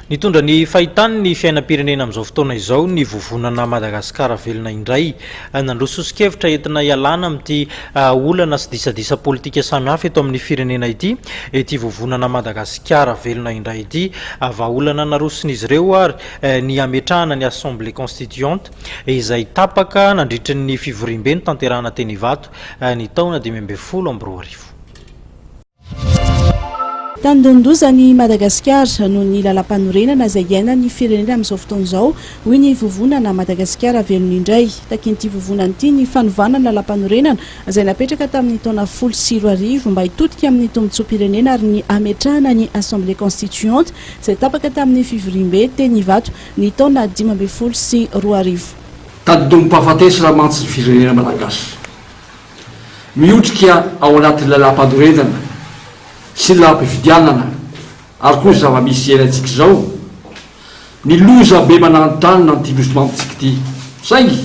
Nitondra ny fahitany ny fiainam-pirenena amin'izao fotoana izao ny vovonana Madagasikara Velona Indray. Nandroso soso-kevitra entina hialana amin'ity olana sy disadisa politika samihafa eto amin'ny firenena ity ity vovonana Madagasikara Velona Indray ity. Vahaolana naroson'izy ireo ary ny hametrahana ny Assemblée Constituante izay tapaka nandritry ny fivoriambe notanterahana teny Ivato ny taona 2015. Tandindon-doza ny Madagasikara noho ny lalàmpanorenana izay iainan'ny firenena amin'izao fotoana izao, hoy ny vovonana Madagasikara Velona Indray. Takian'ity vovonana ity ny fanovana ny lalàmpanorenana izay napetraka tamin'ny taona 2010 mba hitodika amin'ny tombontsoam-pirenena ary ny hametrahana ny Assemblée Constituante izay tapaka tamin'ny fivoriambe teny Ivato ny taona 2015. Tandindonim-pahafatesana mantsy ny firenena malagasy. Miotrika ao anatin'ny lalàmpanorenana sy ny lalàm-pifidianana ary koa ny zava-misy iainantsika izao ny loza be mananontanona an'ity nosy mamintsika ity. Saingy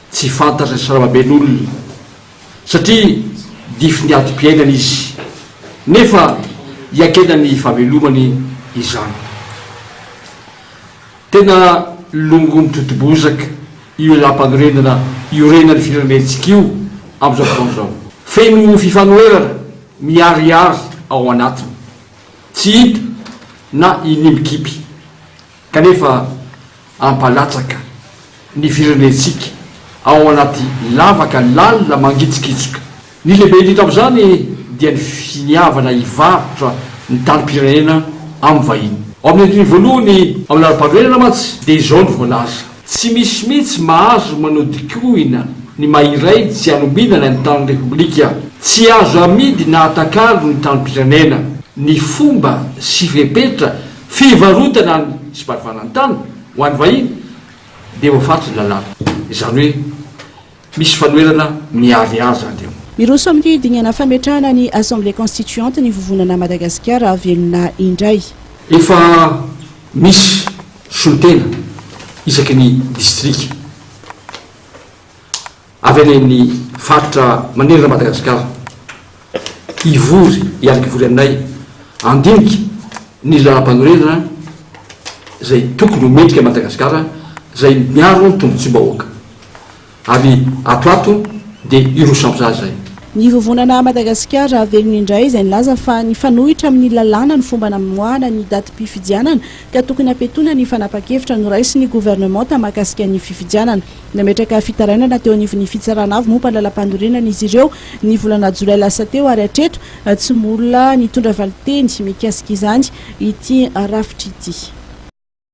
tsy fantatry ny saramaben'olona satria dify ny adim-piainana izy nefa iakena ny fahavelomany izany. Tena longo mitoti-bozaka io lalàmpanorenana iorenan'ny firenentsika io amin'izao fotoana izao. Feno fifanoherana miharihary ao anatiny. Tsy hita na inimikipy. Kanefa ampalatsaka ny firenentsika ao anaty lavaka lalina mangitsokitsoka. Ny lehibe indrindra amin'izany dia ny finiavana hivarotra ny tanim-pirenena amin'ny vahiny. Ao amin'ny andininy voalohany amin'ny lalam-panorenana mantsy dia izao no voalaza, Tsy misy mihitsy mahazo manodinkohina ny maha iray tsy anombinana ny tanin'ny Repoblika. Tsy azo amidy na atakalo ny tanim-pirenena. Ny fomba sy fepetra fivarotana ny sy fanofana ny tany ho an'ny vahiny dia voafaritry ny lalàna. Izany hoe Misy fanoherana miharihary izany eo. Miroso amin'ny dingana fametrahana ny Assemblée Constituante ny Vovonana Madagasikara Velona Indray. Efa misy solontena isaky ny distrika avy any amin'ny faritra manerana Madagasikara hivory hiara-kivory aminay handinika ny lalampanorenana izay tokony ho mendrika Madagasikara izay miaro ny tombotsoam-bahoaka. Ary ato ato dia hiroso amin'izany izay. Ny Vovonana Madagasikara Velona Indray izay nilaza fa nifanohitra amin'ny lalàna ny fomba namoahana ny datim-pifidianana ka tokony hampetoana ny fanapan-kevitra noraisin'ny governemanta mahakasika ny fifidianana. Nametraka fitarainana teo anivon'ny Fitsarana avo momba ny lalàmpanorenana izy ireo ny volana jolay lasa teo ary hatreto tsy mbola nitondra valinteny mikasika izany ity rafitra ity.